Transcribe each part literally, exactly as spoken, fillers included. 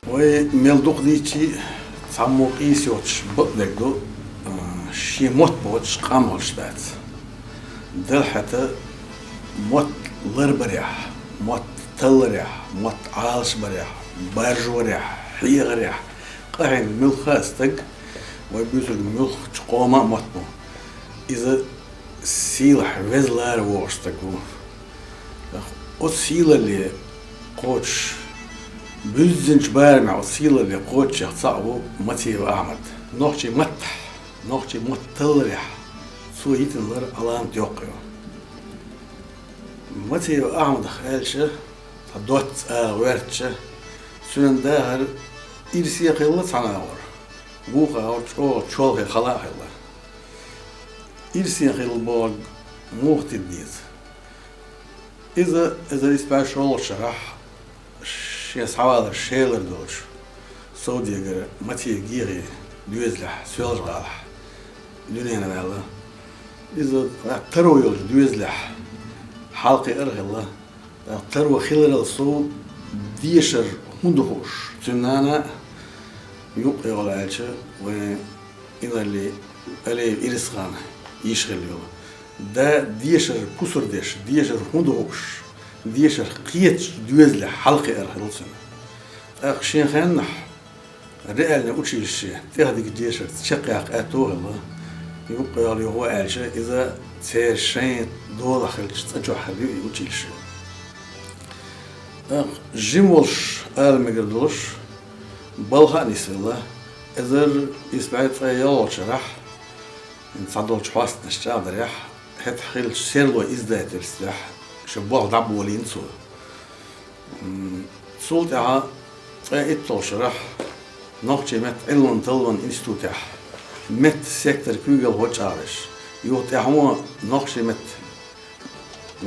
Вай мел дукха дийцча а, цхьаммо къийса йоцуш бакъдерг ду, а, шен мотт боцуш къам хилча дац. Делахь хӀета, мотт ларбарехь, мотт талларехь, мотт Ӏалашбарехь, баржорехь, хьехарехь къахьийна муьлхха а стаг, вай буьйцург муьлххачу къоман а мотт бу. Иза сийлахь веза лара вогӀуш стаг ву. Оцу сийлалле кхочуш, буьззинчу барамехь оцу сийлалле кхочушех цхьаъ ву Матиев Ахьмад. Нохчийн маттахь, нохчийн мотт талларехь цо йитина лар Ӏаламат йоккха ю. Матиев Ахьмадах аьлча, цхьа доцца ала гӀоьртича, цуьнан дахар ирсе а хилла цхьана агӀор, вукху агӀор чӀогӀа чолхе хала а хилла. Ирсе хилла бохург муха тида деза? Иза эзар исс бӀе шолгӀачу шарахь шен схьавалар шелар долчу совдегар Матиев Гиви доьзалехь, Соьлжа-ГӀалахь дуьненан ваьлла. Иза таро йолчу доьзалехь хьалакхиар а хилла. ТӀаккха таро хиларал сов дешар хӀунда хууш, цуьнан нана а, юккъе йолу аьлча, вайн инарла Алиев Ирисхан йиша хилла йолу. Да дешар пусар деш, дешар хӀунда хууш, дешар кхеташ доьзалехь хьалакхиар хилла цуьнан. ТӀаккха шен хеннахь реальный училище, тӀехдиган дешарца чекхъяккха аьтто а хилла, юккъе йолу юха аьлча, иза церан шайн долахь хиллачу цӀа чохь хилла ю и училище. ТӀаккха жима волуш ала мегар долуш, балха а нисвелла, эзар исс бӀе цкъа ялхалгӀачу шарахь, цхьадолчу хьостанаша чӀагӀдарехь, хӀетахь хиллачу серло издательствехь шен болх дӀаболийна цо. М, цул тӀаьхьа ткъе итталгӀачу шарахь нохчийн меттан Ӏилман-талламан институтехь меттан сектор куьйгалхо чӀагӀдеш, юха тӀаьхьо нохчийн меттан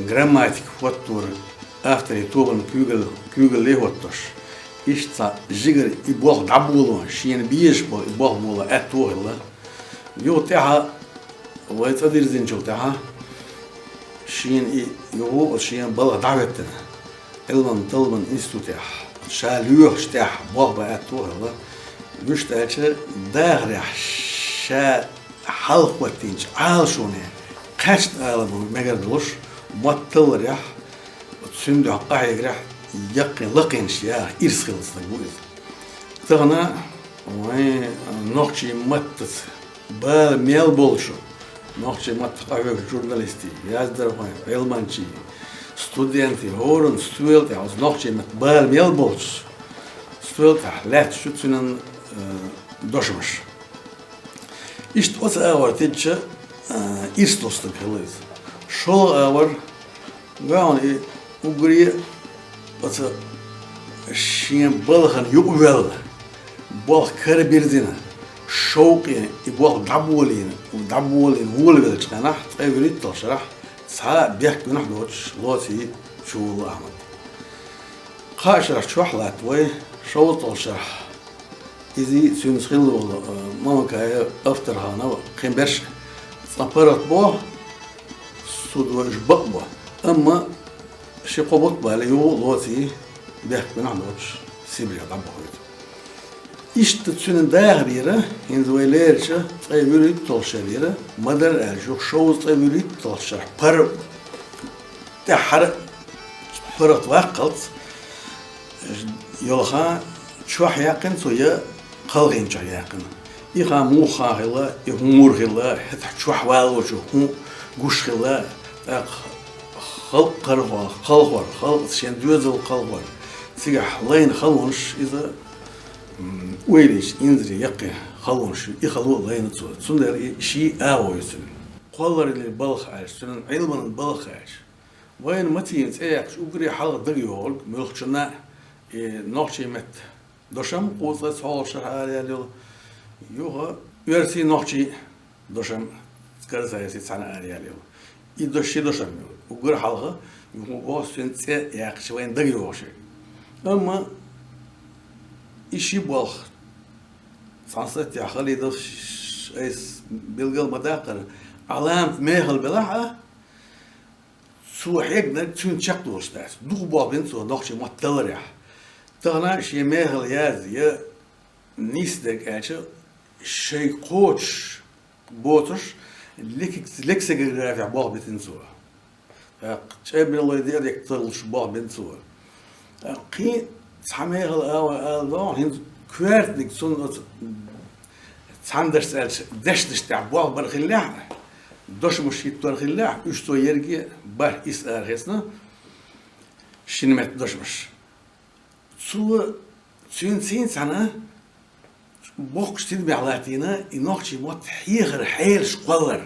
грамматика хӀотторан авторийн тобанан куьйгал-, куьйгалле хӀоттош, иштта цхьа жигара и болх дӀаболо, шена безаш болу и болх боло аьтто а хилла. Юха тӀаьхьа, вай цӀа дирзинчул тӀаьхьа, шена и юха оцу шен балха дӀахӀоьттина, Ӏилман-талламан институтехь, ша лоьхуш тӀехь болх бан аьтто а хилла, вуьшта аьлча, дахарехь ша хьалха хӀоттийначу Ӏалашоне кхаьчна ала бу мегар долуш, мотт талларехь, цуьнан дуьхьа къахьегарехь яккхий лакхенаш яха ирс хилла стаг ву иза. Тахана вайн нохчийн маттаца бала мел болчу, нохчийн маттах къахьоьгучу журналистийн, яздархойн, Ӏилманчийн, студентийн, хӀоранна стоьла тӀехь оцу нохчийн маттаца бала мел болчу стоьла тӀехь лаьтташ ю цуьнан, э, дошамаш. Иштта оцу агӀор тидча, а, ирс долу стаг хилла иза. ШолгӀа агӀор, гой хьуна, и уггаре а оцу шен балхана юкъавоьлла, болх карабирзина, шовкъе и болх дӀаболийна, дӀаболийна волавеллачу хенахь, ткъе вуьрхӀитталгӀачу шарахь цхьа а бехк гуьнахь доцуш лоций чувуллу Ахьмад. Кхаа шарахь чохь латта вай, шовзткъалгӀачу шарахь. Иза цуьнца хилла волу, э, Мамакаев Авторханов кхин берш цкъа паргӀат бо, суд вай уьш бакъ бо. Амма ши-кхо бутт бале юха лоций бехк гуьнахь доцуш Сибрех дӀабохуьйту. Иштта цуьнан дахарера, хӀинца вай лерича, ткъе вуьрхӀитталгӀачу шарера, ма-дарра аьлча, юха шовзткъе вуьрхӀитталгӀачу шарахь пар-, тӀаьххьара паргӀат ваккхалц, йолу хан чохь яьккхина цо я кхалхинчохь яьккхина. И хан муха хан хилла, и хӀун мур хилла, хӀетахь чохь валочо хӀун гуш хилла, тӀаккха халкъ кхалхор, халкъаца шен доьзал кхалхор, цигахь лайна халонаш иза, м, ойла йича, инзаре яккхий халонаш ю, и хало а лайна цо. Цундела и ший агӀо ю цуьнан. Кхоллараллин балха аьлча, цуьнан Ӏилманан балха аьлча. Вайна Матиевн цӀе яьккхича уггаре хьалха дага йогӀург муьлххачунна а, и нохчийн меттан дошам кхузткъе цхьолгӀачу шарахь араяьлла йолу, юха оьрсийн-нохчийн дошам карасайрсий цхьаьна араяьлла йолу. И дош ши дошам ю. Уггар хьалха, юха боху цуьнан цӀе яьккхича вайна дага йогӀуш ерг. Амма и ши болх цхьана саттехь Халидов айса билгал ма даккхара, Ӏаламат мехала белахь а, цо хьегнарг цуьнца чекхдолуш дац. Дукха болх бина цо нохчийн мотт талларехь. Тахана шен мехала язъе нийсдерг аьлча, шайга кхочуш боцуш, лексик-, лексикографехь болх битина цо. ТӀаккха чӀеббиралой деа декъ тарлуш болх бина цо. ТӀаккха кхин цхьа мехала ала, ала догӀу, хӀинца коьртаниг цунна оцу цхьана дашца аьлча, дешнаш тӀехь болх бар хиллехь а, дошамаш хӀиттор хиллехь а, уьш цо ерриге бархӀ-исс арахецна, шина метта дошамаш. Цо цуьнца цхьаьна боккхачу тидамехь латтийна и нохчийн мотт хьехар хьелаш кхоллар.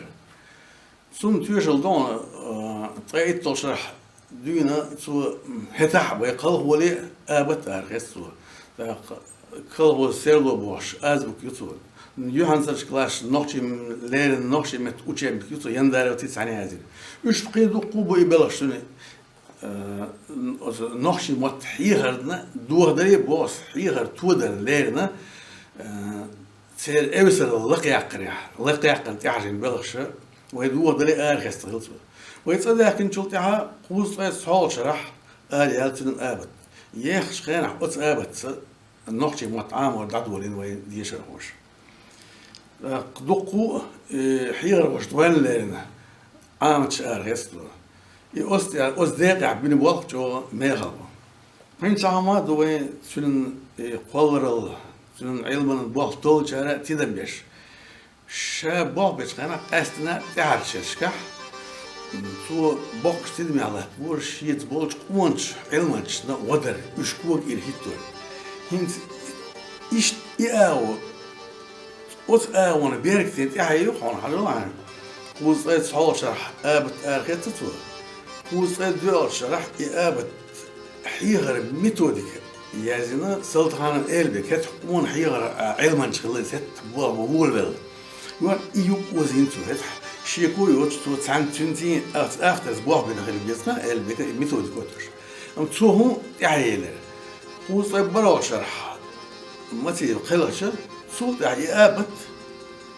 Цунна тоьшалла догӀу, а, ткъе итталгӀачу шарахь дуьйна цо, м, хӀетахь а вай кхалхоле а абат арахецна цо. ТӀаккха колхоз серло бохуш азбука ю цо. Юьхьанцарчу классашна нохчийн, леррина нохчийн меттан учебник ю цо, Яндаровций цхьаьна язйина. Уьш кхин дуккха а бу и белхаш цуьнан, э, оцу нохчийн мотт хьехарна дохадаре а боху аса, хьехар тодар леррина, э, церан эвсаралла лакхаяккхарехь, лакхаяккхарна тӀехьажийна белхаша, вай дохадале а арахецна хилла цо. Вай цӀа даьхкинчул тӀаьхьа кхузткъе цхьолгӀачу шарахь араяьлла цуьнан абат. Еххачу хенахь оцу абатца нохчийн мотт Ӏамор дӀадолийна вайн дешархоша. ТӀаккха дуккха а, э, хьехархошна ваьлла леррина Ӏаматаш арахецна цо. И оцу тӀе-, оцу декъехь бина болх чӀогӀа мехала бу. ХӀинца цхьа хӀума а ду вайн цуьнан, э, кхолларалла, цуьнан Ӏилманан болх толлучара а тидам беш. Ша болх бечу хенахь къаьсттина тӀаьхьарчу шерашкахь, м, цо боккхачу тидамехь латтабора шеца болчу къоначу Ӏилманчашна гӀо дар, уьш кога ира хӀиттор. ХӀинца иштта и агӀо, оцу агӀонан беркате тӀаьхье ю хьуна, хьажал хьайна. Кхузткъе цхьолгӀачу шарахь абат арахецна цо. Кхузткъе доьалгӀачу шарахь и абат хьехаран методика язйина Салтаханов Эльбек, хӀетахь къона хьехаран, а, Ӏилманча хилла иза, хӀетахь боху волавелла. Ван и юкъ озийна цо хӀетахь. Шеко йоцуш цо цхьаьна цуьнций, а, авторца болх бина хила беза Эльбека и методика оттуш. Амма цо хӀун тӀаьхьаелира? Кхузткъе бархӀалгӀачу шарахь Мациев кхелхича, цул тӀаьхьа и абат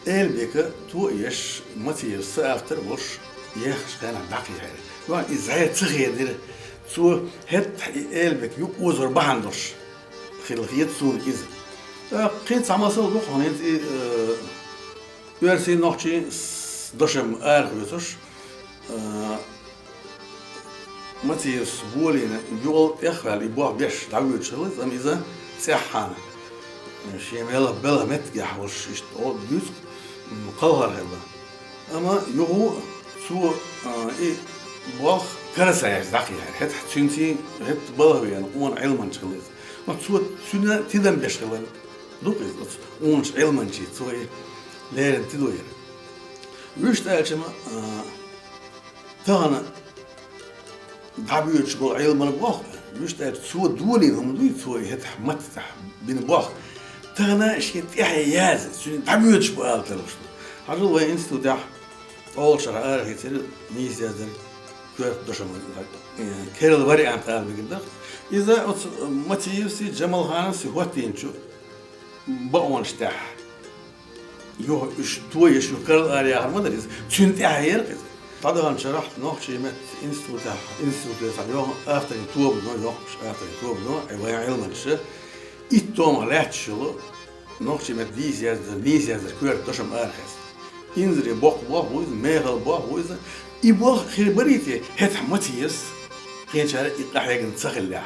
Эльбека то а еш, Мациевс соавтор а волуш, еххачу хенахь дӀакхехьира. Ван иза хье ца хедира, цо хӀетахь и Эльбек юкъ озор бахьана долуш хилла хета суна иза. ТӀаккха кхин цхьа масал ду хьуна хӀинца и, э, оьрсийн, нохчийн с-, дошам арахоьцуш, э, Мациевс волийна, юкъал тӀех а ваьлла, и болх беш дӀавоьдуш хилла иза, амма иза цӀеххьана, шен мел-, белхан меттигехь волуш иштта оха дуьйцу, м, кхалхар хилла. Амма юха а цо, а, и болх карасаеш дӀакхехьира. ХӀетахь цуьнций, хӀетахь балха веана къона Ӏилманча хилла иза. Амма цо цуьнан тидам беш хилла. Ду-кх иза оцу къоначу Ӏилманчийн цо и леррина тидам бира. Вуьшта аьлча-м, а, тахана дӀабоьдуш болу Ӏилманан болх, вуьшта аьлча, цо долийна хӀума дуй, цо и хӀетахь матта тӀехь бина болх. Тахана шен тӀаьхье яза, цуьнан дӀабоьдуш бу ала тарлуш ду. Хьажал вайн институтехь ткъолгӀачу шарахь арахецира нийса яздарг, коьрта дошам, э, керла вариант ала мегар дара. Иза оцу Мациевси, Джамалхановси хӀоттийначу бакъонаш тӀехь. Юха уьш тоеш, юха карла араяхар ма дара иза. Цуьнан тӀаьхье яра иза. ДӀадаханчу шарахь нохчийн меттан институтехь, институте цхьа йоха-, авторийн тоба до, йоккхуш авторийн тоба до, э, вайн Ӏилманчаша итт томах лаьтташ йолу нохчийн меттан дийца яздар, нийса яздар коьрта дошам арахецна. Инзаре боккха болх бу иза, мехала болх бу иза. И болх хир барий те, хӀетахь Мациевс кхечара и къахьегна ца хиллехь.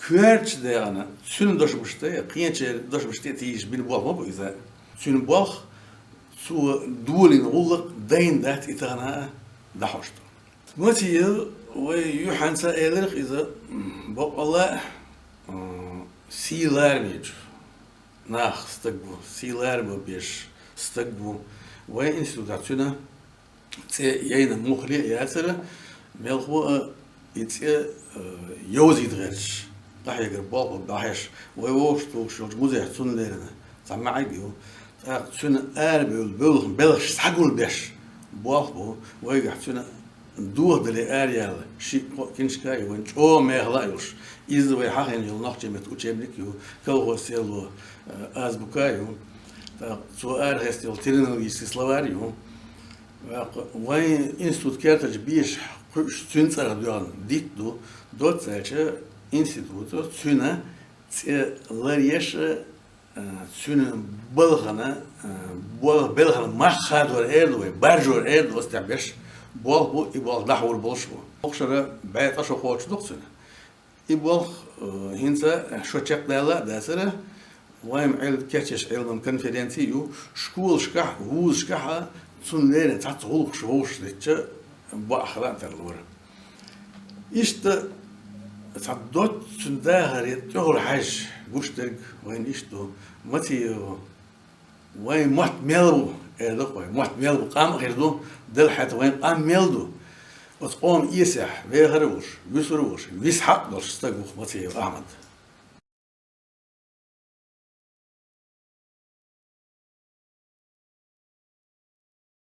Коьртачу дегӀана цуьнан дошамаш тӀе, кхечеран дошамаш тӀе тийжаш бина болх ма бу иза. Цуьнан болх, цо долийна гӀуллакх дайна дац и тахана а дӀахьош ду. Мациев вай юьхьанца элира-кх иза, м, бакъалла а, м, сий ларамечу нах стаг ву, сий ларам беш стаг ву. Вайн институтехь цуьнан цӀе яйна муххале а яцара, мелхо а и цӀе, э, йовзийта гӀерташ, къахьегар болх бу дӀахьош, вай вовшахтухуш йолчу музейхь цунна леррина цхьа маьӀиг ю. ТӀаккха цуьнан арабевлла бевлла белхаш схьагулбеш болх бу, вайгахь цуьнан дохадале араяьлла шиъ-кхоъ киншка а ю, вайн чӀогӀа мехала а йолуш. Иза вай хьахийна йолу нохчийн меттан учебник а ю, колхоз серло, э, азбука а ю. ТӀаккха цо арахецна йолу терминологический словарь а ю. ТӀаккха вайн институт кертачу бешахь кхуьуш цуьнан цӀарах доьгӀна дитт ду, доцца аьлча институто цуьнан ЦӀи ларъеш, а, цуьнан балхана, а, бо-, балхана мах хадор эр ду вай, баржор эр ду оцу тӀехь берш. Болх бу, и болх дӀахьур болуш бу. Укх шарахь бӀе ткъа шо кхочуш ду-кх цуьнан. И болх, а, хӀинца шо чекхдаьлла а дацара, вайн Ӏел-, кечъеш Ӏилман конференци ю, школашкахь, вузашкахь а цунна леррина цхьацца гӀуллакхаш вовшах дитча, бакъахь хилла а тарлора. Иштта цхьа доцца цуьнан дахаре тӀехула хьаьжча гуш дерг вайна иштта ду: Мациева, вайн мотт мел ву, эр ду-кх вай, мотт мел ву, къам а хир ду, делахь хӀета вайн къам мел ду. Оцу къоман эсехь вехар а волуш, вуьсур а волуш, виса хьакъ долуш стаг ву-кх Мациев Ахьмад.